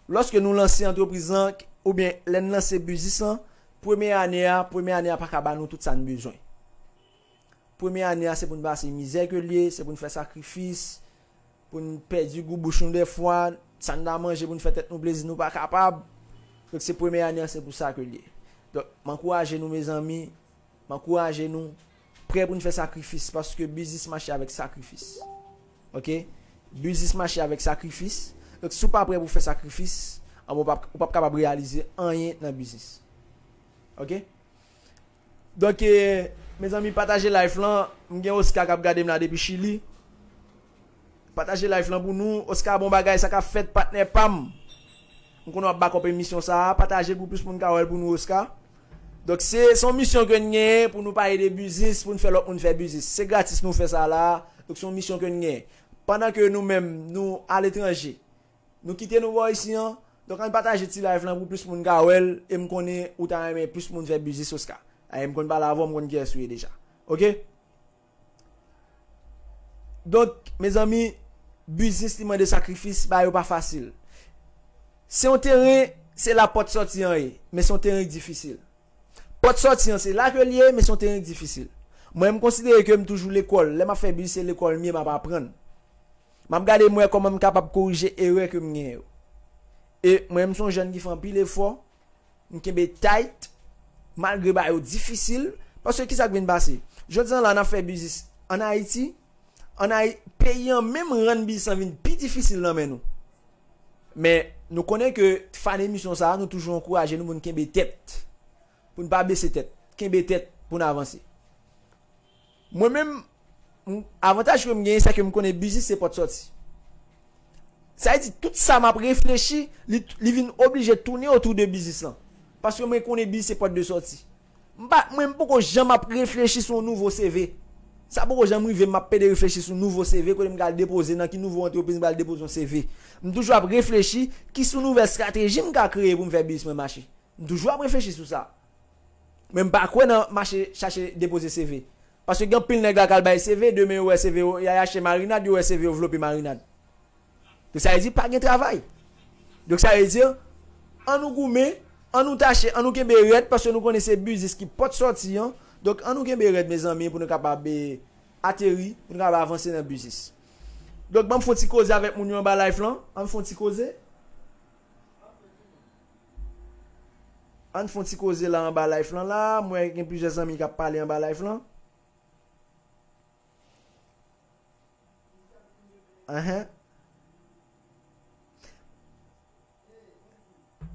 Lòske nou lanse antrepriz lan, oubyen lè n lanse biznis lan, premye ane a, premye ane a pa ka ba nou tout sa n bezwen. Premye ane a, se pou n pase mizè ke l ye, se pou n fè sakrifis, pou n pèdi gou bouch nou dèfwa, sa n ta manje pou n fè tèt nou plezi, nou pa kapab. Donk, se premye ane an, se pou sa ke l ye. Donk, m ankouraje nou, mezanmi, m ankouraje nou, prè pou n fè sakrifis, paske biznis mache avèk sakrifis. Oke? Biznis mache avèk sakrifis. Donk, si w pa prè pou fè sakrifis, anben, ou p ap, ou p ap kapab reyalize anyen nan biznis. Oke? Donk, eh, mezanmi, pataje live lan. M gen Oscar k ap gade m la depi Chili. Pataje live lan pou nou. Oscar, bon bagay, sa k ap fèt, patnè pa m? M konnen w ap back up emisyon sa a. Pataje l pou plis moun ka wè l pou nou, Oscar. Donk, se, se yon misyon ke n genyen pou nou pale de biznis, pou n fè lòt moun fè biznis. Se gratis nou fè sa la. Donk, se yon misyon ke n genyen. Pandan ke nou menm, nou aletranje, nou kite nou bò isi an. Donk, ann pataje ti live lan pou plis moun ka wè l. E m konnen ou ta renmen plis moun fè biznis, Oscar. E m konn pale avè w, m konn kiyès ou ye deja. Oke? Donk, mezanmi, biznis li mande sakrifis, bagay yo pa fasil. Se yon teren, se la pòt sòti an ye, men se yon teren ki difisil. Pòt sòti an, se la ke l ye, men se yon teren ki difisil. Mwen, m konsidere ke m toujou lekòl. Lè m ap fè biznis, se lekòl m ye, m ap aprann. M ap gade m wè kòman m kapab korije erè ke m genyen yo. E mwen, m se yon jèn ki fè anpil efò, m kenbe tight, malgre bagay yo difisil, paske kisa k vin pase? Jodi an la, n ap fè biznis ann Ayiti, ann Ayi-, peyi an menm rann biznis lan vin pi difisil nan men nou. Men, nou konnen ke fan emisyon sa a, nou toujou ankouraje nou pou n kenbe tèt, pou n pa bese tèt, kenbe tèt pou n avanse. Mwen menm, m, avantaj ke m genyen, se ke m konnen biznis se pòt sòti. Sa vle di, tout sa m ap reflechi, li, li vin oblije tounen otou de biznis lan. Paske mwen konnen biznis se pòt de sòti. M pa, mwen, m poko janm ap reflechi sou yon nouvo C V. Sa poko janm rive m, m ap pede reflechi sou nouvo C V, kote m ka al depoze, nan ki nouvo antrepriz m pral depoze yon C V. M toujou ap reflechi ki sou nouvèl estrateji m ka kreye pou m fè biznis mwen mache. M toujou ap reflechi sou sa. Men m pa kwè nan mache chache depoze C V. Paske gen anpil nèg la k al bay C V, demen yo wè C V yo, y a achte marinad, yo wè C V yo vlope marinad. Donk sa vle di pa gen travay. Donk sa vle di, ann nou goumen, ann nou tache, ann nou kenbe rèd, paske nou konnen se biznis ki pòt sòti an. Donk ann nou kenbe rèd, mezanmi, pou nou kapab, eh, ateri, pou nou kapab avanse nan biznis. Donk ban m fè yon ti koze avèk moun yo anba live lan. Ann fè yon ti koze. Ann fè yon ti koze la anba live lan la. M wè gen plizyè zanmi k ap pale anba live lan. Ahan.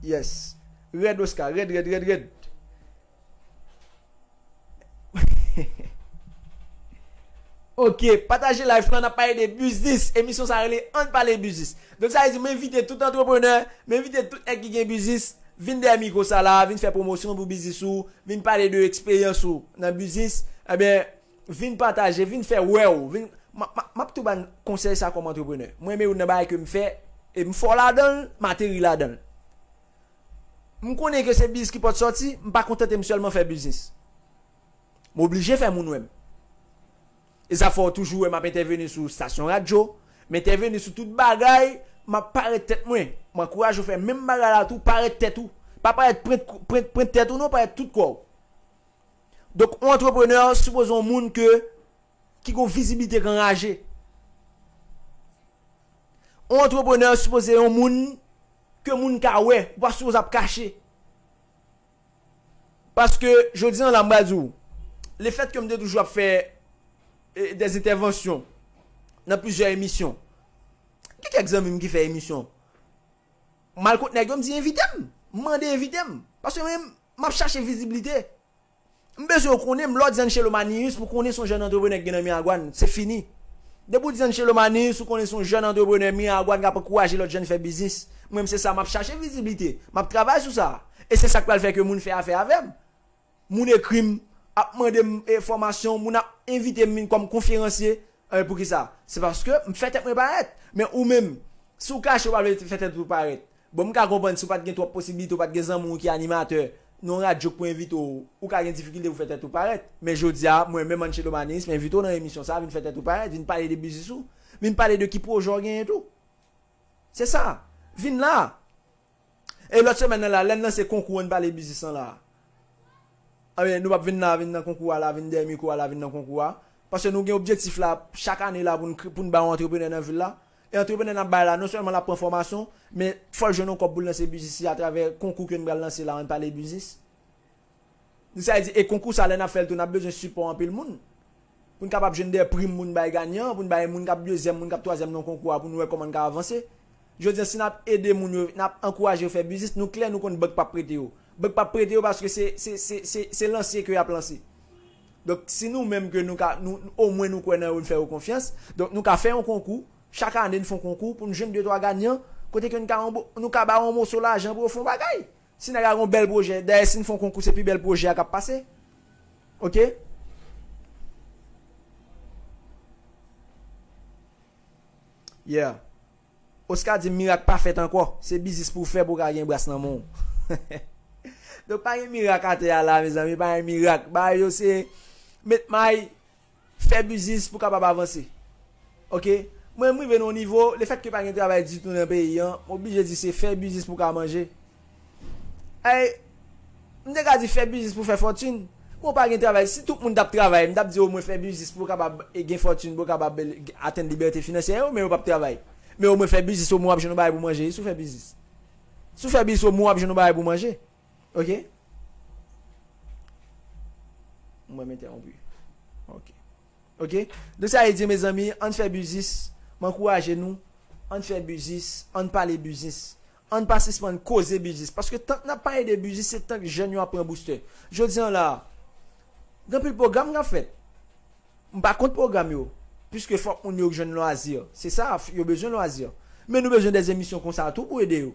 Yes. Rèd, Oscar. Rèd, rèd, rèd, rèd. Ok, pataje live lan, n ap pale de biznis. Emisyon sa rele Ann pale biznis. Donk sa vle di, m envite tout antreprenè, m envite tout nèg ki gen biznis, vin dèyè mikwo sa la, vin fè pwomosyon pou biznis ou, vin pale de eksperyans ou nan biznis. Ebyen, vin pataje, vin fè wè w, vin, m, m, m ap tou ba n konsèy sa kòm antreprenè. Mwen, men youn nan bagay ke m fè, e m fò ladan l, m ateri ladan l. M konnen ke se biznis ki pòt sòti, m pa kontante m sèlman fè biznis. M oblije fè moun wè m. E sa fè w toujou wè m ap entèveni sou stasyon radyo, m entèveni sou tout bagay, m ap parèt tèt mwen. M ankouraje w fè menm bagay la tou, parèt tèt ou. Pa parèt pwent, pwent, pwent tèt ou non, parèt tout kò w. Donk, yon antreprenè sipoze yon moun ke, ki gon vizibilite k anraje. Yon antreprenè sipoze yon moun ke moun ka wè, ou pa sipoze ap kache. Paske, jodi an la, m pral di w, lefètke m te toujou ap fè, eh, des entèvansyon nan plizyè emisyon, gen kèk zanmi m ki fè emisyon, m al kot nèg yo, m di, "Envite m." M mande envite m. Paske mwen, m ap chache vizibilite. M bezwen yo konnen m, lè w di Angelo Manius, pou konnen se yon jèn antreprenè ki gen nan Miragwàn, se fini. Depi w di Angelo Manius, ou konnen se yon jèn antreprenè Miragwàn k ap ankouraje lòt jèn fè biznis. Mwen, se sa m ap chache, viziblite. M ap travay sou sa. E se sa k pral fè ke moun fè afè avè m. Moun ekri m, ap mande m enfòmasyon, moun ap envite m vin kòm konferansye. Eh, poukisa? Se paske m fè tèt mwen parèt. Men ou menm, si w kache, w pa vle fè tèt ou parèt. Bon, m ka konprann si w pa t gen twòp posiblite, w pa t gen zanmi w ki animatè nan yon radyo k pou envite w, ou ka gen difikilte pou fè tèt ou parèt. Men jodi a, mwen menm, Angelo Manius, m envite w nan emisyon sa a, vin fè tèt ou parèt, vin pale de biznis ou, vin pale de ki pwojè w genyen tou. Se sa. Vin la. E lòt semèn nan la, lè n lanse konkou Ann pale biznis lan la, anben, nou p ap vin la, vin nan konkou a la, vin dèyè mikwo a la, vin nan konkou a. Paske nou gen objektif la, chak ane la, pou n kre-, pou n ba yon antreprenè nan vil la, E antreprenè n ap bay la, non sèlman l ap pran fòmasyon, men fò l jwenn yon kòb pou l lanse biznis li atravè konkou ke n pral lanse la, ann pale biznis. Sa vle di, e konkou sa, lè n ap fè l tou, n ap bezwen sipò anpil moun. Pou n kapab jwenn de prim moun bay ganyan, pou n bay moun k ap dezyèm, moun k ap twazyèm nan konkou a, pou n wè kòman n ka avanse. Jodi a, si n ap ede moun yo, n ap ankouraje yo fè biznis, nou klè, nou konn bank p ap prete yo. Bank p ap prete yo paske se, se, se, se, se lanse ke y ap lanse. Donk, si nou menm ke nou ka, nou, omwen nou kwè nan yo, n fè yo konfyans. Donk, nou ka fè yon konkou, chak ane n fè yon konkou pou n jwenn de twa ganyan, kote ke n ka, nou ka ba yo yon moso lajan pou yo fè yon bagay. Si nèg la gen yon bèl pwojè, dayè si n fè yon konkou, se pi bèl pwojè a k ap pase. Oke? Yeah. Oscar di mirak pa fèt ankò. Se biznis pou w fè pou w ka gen bras nan men w. Donk pa gen mirak atè a la, mezanmi, pa gen mirak. Bagay yo se met may, fè biznis pou w kapab avanse. Oke? Mwen, m rive nan yon nivo, lefètke pa gen travay ditou nan peyi an, m oblije di se fè biznis pou w ka manje. Ay, m te ka di fè biznis pou fè fòtin. Bon, pa gen travay. Si tout moun t ap travay, m t ap di omwen fè biznis pou w kapab, e, gen fòtin, pou w kapab, e, atenn libète finansyè, men yo p ap travay. Men omwen fè biznis, omwen w ap jwenn yon bagay pou manje, si w fè biznis. Si w fè biznis, omwen w ap jwenn yon bagay pou manje. Oke? Mwen m entèwonpi. Oke. Oke? Donk sa vle di, mezanmi, ann fè biznis. M ankouraje nou. Ann fè biznis. Ann pale biznis. Ann pa sispann koze biznis. Paske tank n ap pale de biznis, se tank jèn yo ap pran boustè. Jodi a la, gen anpil pwogram k ap fèt. M pa kont pwogram yo. Piske fòk moun yo jwenn lwazi. Se sa, yo bezwen lwazi. Men nou bezwen de emisyon konsa tou pou ede yo.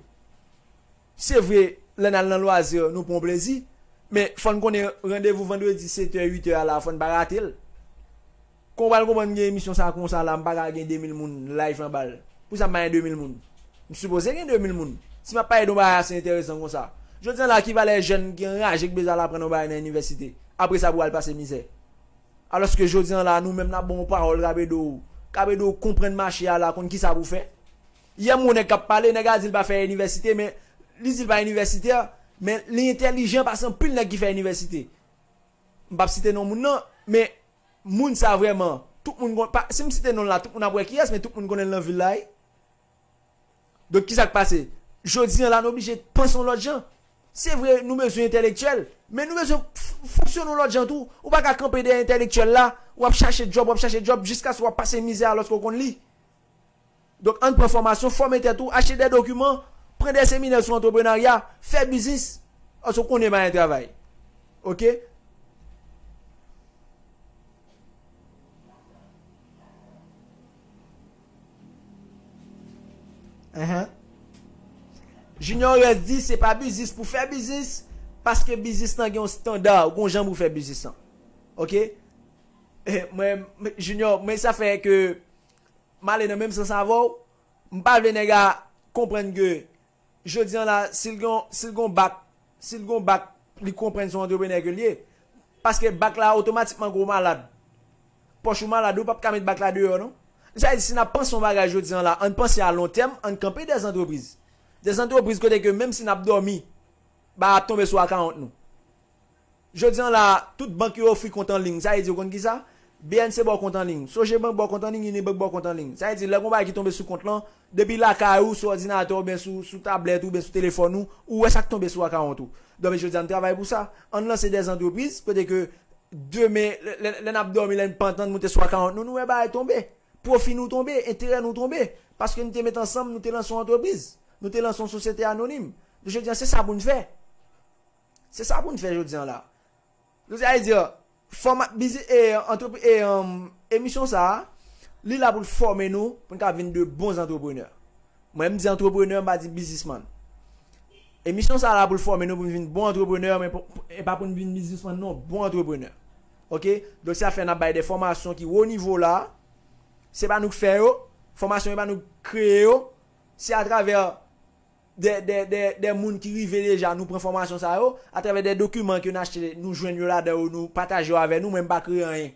Se vre, lè n al nan lwazi, nou pran plezi. Men, fò n konnen randevou vandredi sèt è, uit è a la, fò n pa rate l. Kon w pral konprann gen emisyon sa konsa la, m pa ka gen de mil moun live anba l. Pou sa m pa gen de mil moun. M sipoze gen de mil moun. Si m ap pale de yon bagay ase enteresan konsa. Jodi a la, ki valè jèn ki anraje k bezwen al aprann yon bagay nan inivèsite? Apre sa, pou al pase mizè. Alòske jodi a la, nou menm n ap ba w yon pawòl k ap ede w, k ap ede w konprann mache a la, konn kisa pou w fè. Yè m wè yon nèg k ap pale, nèg la di l pa fè inivèsite, men li di l pa inivèsitè, men li entèlijan pase anpil nèg ki fè inivèsite. M p ap site non moun nan, men moun sa vrèman, tout moun konn, pa, si m site non l la, tout moun ap wè kiyès, men tout moun konnen l nan vil la, wi. Donk, kisa k pase? Jodi a la, nou oblije panse yon lòt jan. Se vre, nou bezwen entèlektyèl, men nou bezwen f-, fonksyone yon lòt jan tou. Ou pa ka kanpe dèyè entèlektyèl la, w ap chache djòb, w ap chache djòb, jiskaske w ap pase mizè alòske w konn li. Donk, ann pran fòmasyon, fòme tèt ou, achte de dokiman, pran de seminè sou antreprenarya, fè biznis, alòske w konnen pa gen travay. Oke? Enhen. Junior Rest di se pa biznis pou fè biznis, paske biznis lan gen yon estanda, ou gen yon jan pou fè biznis lan. Oke? Eh, mwen, Junior, men sa fè ke m ale nan menm sans avè w, m pa vle nèg la konprann ke jodi a la, si l gen, si l gen bak, si l gen bak, li konprann se yon antreprenè ke l ye. Paske bak la otomatikman gwo malad. Pòch ou malad, ou p ap ka met bak la deyò, non. Sa vle di, si n ap panse yon bagay jodi a la, ann panse a lon tèm, ann kanpe de zantrepriz. De zantrepriz kote ke menm si n ap dòmi, ba ap tonbe sou akawont nou. Jodi a la, tout bank yo ofri kont an liy. Sa vle di, ou konn kisa? B N C ba w kont an liy. Sogebank ba w kont an liy, Unibank ba w kont an liy. Sa vle di, lè gon bagay ki tonbe sou kont lan, depi lakay ou, sou òdinatè oubyen sou, sou tablèt ou, oubyen sou telefòn ou, ou wè sa k tonbe sou akawont ou. Donk, jodi a, n travay pou sa. Ann lanse de zantrepriz, kote ke demen, lè, lè, lè n ap dòmi, lè n pantan, n moute sou akawont nou, nou wè bagay tonbe. Pwofi nou tonbe, enterè nou tonbe. Paske nou te met ansanm, nou te lanse yon antrepriz. Nou te lanse yon sosyete anonim. Jodi a, se sa pou n fè. Se sa pou n fè jodi a la. Jodi a, e di, fòma-, bizi-, e, antrepi-, e, um, emisyon sa a, li la pou l fòme nou, pou n ka vin de bon antreprenè. Mwen, m di antreprenè, m pa di biznismann. Emisyon sa a la pou l fòme nou, pou n vin bon antreprenè, men pou, e pa pou n vin biznismann, non, bon antreprenè. Oke? Donk, sa fè n ap bay de fòmasyon ki wo nivo la. Se pa nou k fè yo. Fòmasyon yo pa nou k kreye yo. Se atravè de, de, de, de moun ki rive deja, nou pran fòmasyon sa yo, atravè de dokiman ke n achte, nou jwenn yo ladan yo, nou pataje yo avè nou, mwen m pa kreye anyen.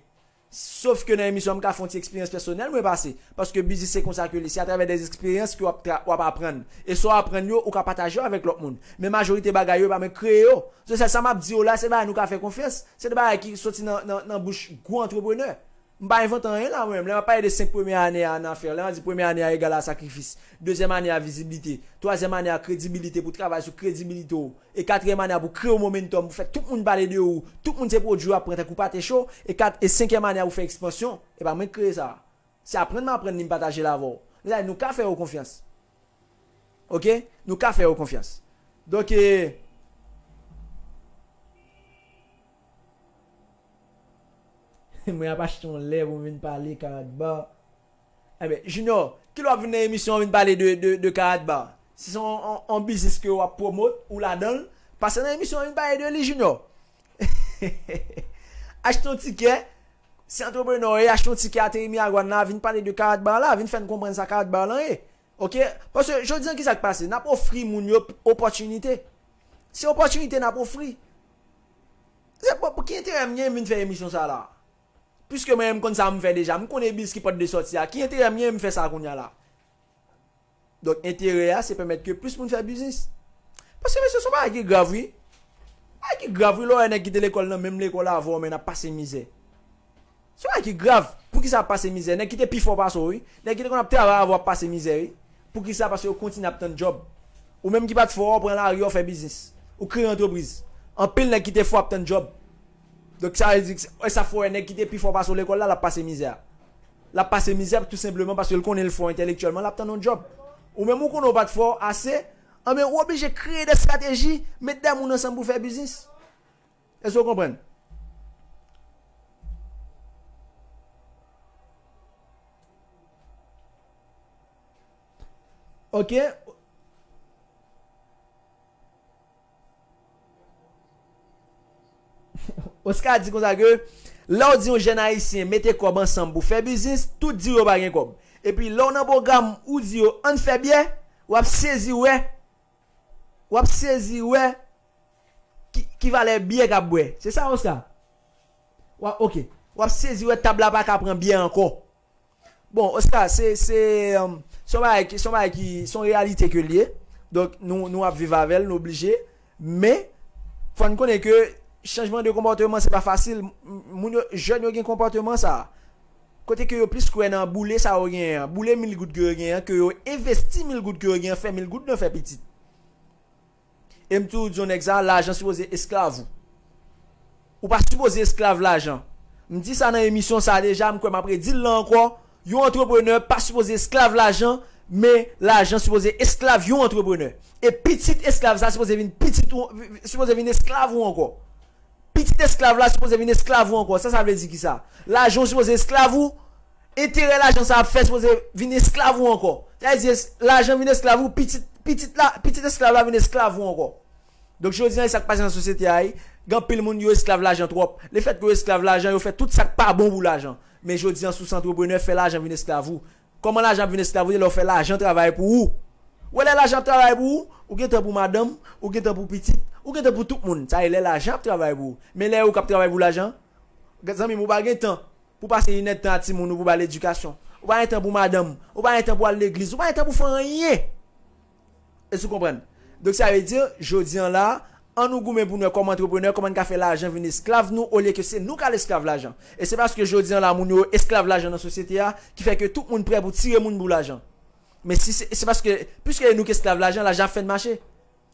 Sof ke nan emisyon an, m ka fè yon ti eksperyans pèsonèl mwen pase. Paske biznis se konsa ke li, se atravè de eksperyans ke w ap tra-, w ap aprann. E sa w aprann yo, ou ka pataje yo avèk lòt moun. Men majorite bagay yo, e pa mwen k kreye yo. Se sèl sa m ap di yo la, se bagay nou ka fè konfyans. Se de bagay ki soti nan, nan, nan bouch gwo antreprenè. M pa envante anyen la, mwen menm. Lè m ap pale de senk premye ane a nan afè, lè m ap di premye ane a egal a sakrifis, dezyèm ane a vizibilite, twazyèm ane a kredibilite, pou travay sou kredibilite w, e katriyèm ane a pou kreye yon momentum, pou fè tout moun pale de ou, tout moun se pwodui w ap pran tankou pate cho, e kat, e senkyèm ane a pou fè ekspansyon. E pa mwen k kreye sa. Se aprann m aprann li, m pataje l avè w. Mezanmi, nou ka fè yo konfyans. Oke? Nou ka fè yo konfyans. Donk, e, mwen ap achte yon lè pou m vin pale Karat Bar. Enben, Junior, kilè w ap vin nan emisyon an vin pale de, de, de Karat Bar? Si se yon, yon, yon biznis ke w ap pwomot, ou ladan l, pase nan emisyon an vin pale de li, Junior. Achte yon tikè, se antreprenè w ye, achte yon tikè ateri Miragwàn la, vin pale de Karat Bar la, vin fè n konprann sa Karat Bar lan ye. Oke? Paske jodi an, ki sa k pase? N ap ofri moun yo opòtinite. Se opòtinite n ap ofri. Se pou, pou ki enterè m gen vin fè emisyon sa la? Piske mwen, m konn sa m fè deja, m konnen biz ki pòt de sòti a. Ki enterè m gen vin fè sa kounye a la? Donk, enterè a, se pèmèt ke plis moun fè biznis. Paske, mesye, se yon bagay ki grav, wi. Bagay ki grav, wi, lè w wè nèg ki te lekòl nan menm lekòl avè w, men n ap pase mizè. Se yon bagay ki grav. Poukisa ap pase mizè? Nèg ki te pi fò pase w, wi. Nèg ki te konn ap travay avè w ap pase mizè, wi. Poukisa? Paske yo kontinye ap tann djòb. Ou menm ki pa t fò, ou pran lari, ou fè biznis. Ou kreye antrepriz. Anpil nèg ki te fò ap tann djòb. Donk, sa vle di, e sa fè w wè nèg ki te pi fò pase w lekòl la, l ap pase mizè. L ap pase mizè tou senpleman paske l konnen l fò entèlektyèlman, l ap tann yon djòb. Ou menm ou konnen w pa t fò ase, anben ou oblije kreye de estrateji, met de moun ansanm pou fè biznis. Èske w konprann? Oke. Oscar di konsa ke, lè w di yon jèn ayisyen mete kòb ansanm pou fè biznis, tout di yo pa gen kòb. Epi lè w nan pwogram, ou di yo ann fè byè, w ap sezi wè, w ap sezi wè ki, ki valè byè k ap bwè. Se sa, Oscar? W ap, oke. W ap sezi wè tab la pa ka pran byè ankò. Bon, Oscar, se, se, um, se yon bagay ki, se yon bagay ki, se yon reyalite ke l ye. Donk, nou, nou ap viv avè l, nou oblije. Men, fò n konnen ke chanjman de konpòteman, se pa fasil. M-, moun yo, jèn yo gen konpòteman sa. Kote ke yo plis kwè nan boule sa yo genyen an. Boule mil goud ke yo genyen an, ke yo envesti mil goud ke yo genyen an, fè mil goud nan fè pitit. E m toujou di yon nèg sa, lajan sipoze esklav ou. Ou pa sipoze esklav lajan. M di sa nan emisyon sa deja, m kwè m ap redi l la ankò. Yon antreprenè pa sipoze esklav lajan, men lajan sipoze esklav yon antreprenè. E pitit esklav sa sipoze vin pitit ou, sipoze vin esklav ou ankò. Pitit esklav la sipoze vin esklav ou ankò. Sa, sa vle di kisa? Lajan w sipoze esklav ou, enterè lajan sa ap fè sipoze vin esklav ou ankò. Sa vle di es-, lajan vin esklav ou, pitit, pitit la, pitit esklav la vin esklav ou ankò. Donk, jodi an, e sa k pase nan sosyete a, wi. Gen anpil moun, yo esklav lajan twòp. Lefètke yo esklav lajan, yo fè tout sa k pa bon pou lajan. Men jodi an, si w se antreprenè, fè lajan vin esklav ou. Kòman lajan ap vin esklav ou? Lè w fè lajan travay pou ou. Ou wè lè lajan ap travay pou ou, ou gen tan pou madanm, ou gen tan pou pitit, ou gen tan pou tout moun. Sa e lè lajan ap travay pou ou. Men lè ou k ap travay pou lajan, zanmi m, ou pa gen tan pou pase inèdtan a timoun ou pou ba l edikasyon. Ou pa gen tan pou madanm, ou pa gen tan pou al legliz, ou pa gen tan pou fè anyen. Èske w konprann? Donk, sa vle di, jodi an la, ann nou goumen pou n wè kòman antreprenè, kòman n ka fè lajan vin esklav nou, olye ke se nou k al esklav lajan. E se paske jodi an la, moun yo esklav lajan nan sosyete a, ki fè ke tout moun prè pou tire moun pou lajan. Men si se, se paske, piske e nou k esklav lajan, lajan ap fè n mache.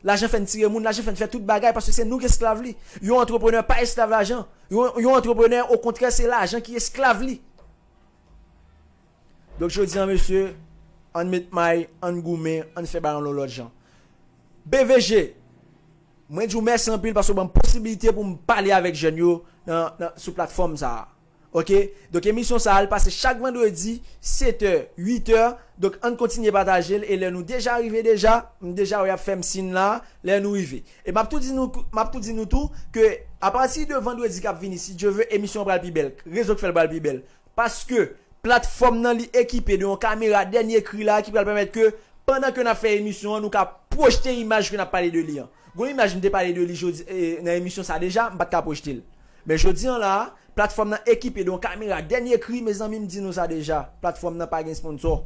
Lajan fè n tire moun, lajan fè n fè tout bagay, paske se nou k esklav li. Yon antreprenè pa esklav lajan. Yon, yon antreprenè, okontrè, se lajan ki esklav li. Donk, jodi an, mesye, ann met may, ann goumen, ann fè bagay yon lòt jan. B V G, mwen di w mèsi anpil paske w ban m posiblite pou m pale avèk jèn yo nan, nan, sou platfòm sa a. Oke? Donk, emisyon sa a, l pase chak vandredi, sèt è, uit è. Donk, ann kontinye pataje l, e lè nou deja rive deja, m deja wè y ap fè m siy la, lè nou rive. E m ap tou di nou, m ap tou di nou tou, ke apati de vandredi k ap vini, si Dye ve, emisyon an pral pi bèl. Rezon k fè l pral pi bèl. Paske platfòm nan li ekipe de yon kamera dènye kri la ki pral pèmèt ke pandan ke n ap fè emisyon an, nou ka pwojte imaj ke n ap pale de li an. Gon imaj m te pale de li jodi, eh, nan emisyon sa deja, m pa t ka pwojte l. Men jodi an la, platfòm nan ekipe de yon kamera dènye kri, mezanmi, m di nou sa deja, platfòm nan pa gen sponsò.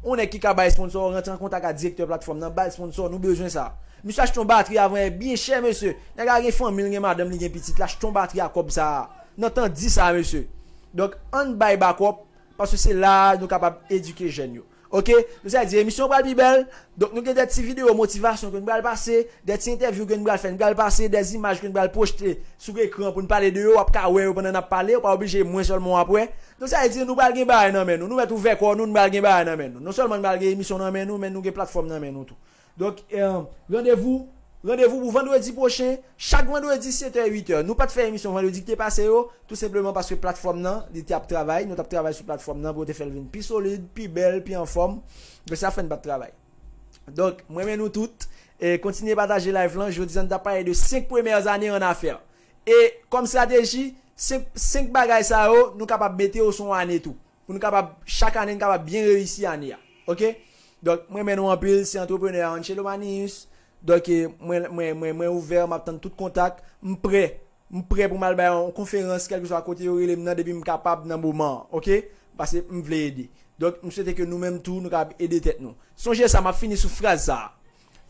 Yon nèg ki ka bay sponsò, rantre an kontak ak direktè platfòm nan, ba l sponsò, nou bezwen sa. Misye achte yon batri avan, e byen chè, mesye. Nèg la gen fanmi, l gen madanm, li gen pitit, l achte yon batri a kòb sa a. N antan di sa, mesye. Donk, ann bay bakòp, paske se la a nou kapab edike jèn yo. Oke? Donk, sa vle di, emisyon pral pi bèl. Donk, nou gen de ti videyo motivasyon ke nou pral pase, de ti entèvyou ke nou pral fè, nou pral pase, de imaj ke nou pral pwojte sou ekran pou nou pale de yo, w ap ka wè yo pandan n ap pale, ou pa oblije mwen sèlman w ap wè. Donk, sa vle di, nou pral gen bagay nan men nou. Nou mèt ouvè kò nou, nou pral gen bagay nan men nou. Non sèlman nou pral gen emisyon nan men nou, men nou gen platfòm nan men nou tou. Donk, eh, randevou, randevou pou vandredi pwochen, chak vandredi sèt è, uit è. Nou pa t fè emisyon vandredi ki te pase yo, tou senpleman paske platfòm nan, li te ap travay, nou t ap travay sou platfòm nan pou yo te fè l vin pi solid, pi bèl, pi anfòm. Donk, sa fè n pa t travay. Donk, mwen renmen nou tout. E kontinye pataje live lan. Jodi a, n t ap pale de senk premyè ane an afè. E kòm estrateji, senk, senk bagay sa yo, nou kapab mete yo sou yon ane tou. Pou nou kapab, chak ane, n kapab byen reyisi ane a. Oke? Donk, mwen renmen nou anpil, se antreprenè Angelo Manius. Donk, e, mwen, mwen, mwen, mwen ouvè, m ap tann tout kontak. M prè. M prè pou m al bay yon konferans, kèlkeswa kote yo rele m nan, depi m kapab nan moman an, oke? Paske m vle ede. Donk, m swete ke nou menm tou, nou kapab ede tèt nou. Sonje sa, m ap fini sou fraz sa a.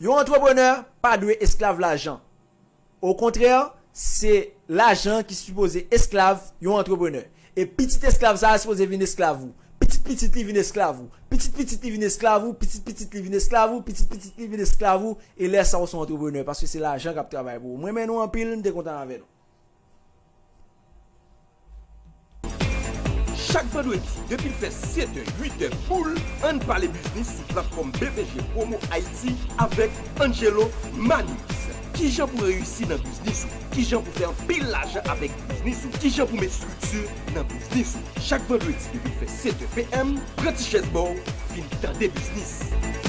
Yon antreprenè pa dwe esklav lajan. Okontrè, se lajan ki sipoze esklav yon antreprenè. E pitit esklav sa a sipoze vin esklav ou. Pitit pitit li vin esklav ou. Pitit pitit li vin esklav ou. Pitit pitit li vin esklav ou. Pitit pitit li vin esklav ou. E lè sa a, ou se yon antreprenè, paske se lajan k ap travay pou ou. Mwen renmen nou anpil, m te kontan avè nou. Chak vandredi, depi l fè sèt è, uit è boul, ann pale biznis sou platfòm B V G Promo Haiti avèk Angelo Manius. Kijan pou reyisi nan biznis ou? Kijan pou fè anpil lajan avèk biznis ou? Kijan pou met estrikti nan biznis ou? Chak vandredi, depi l fè sèt è P M, pran ti chèz ba w, vin tande biznis.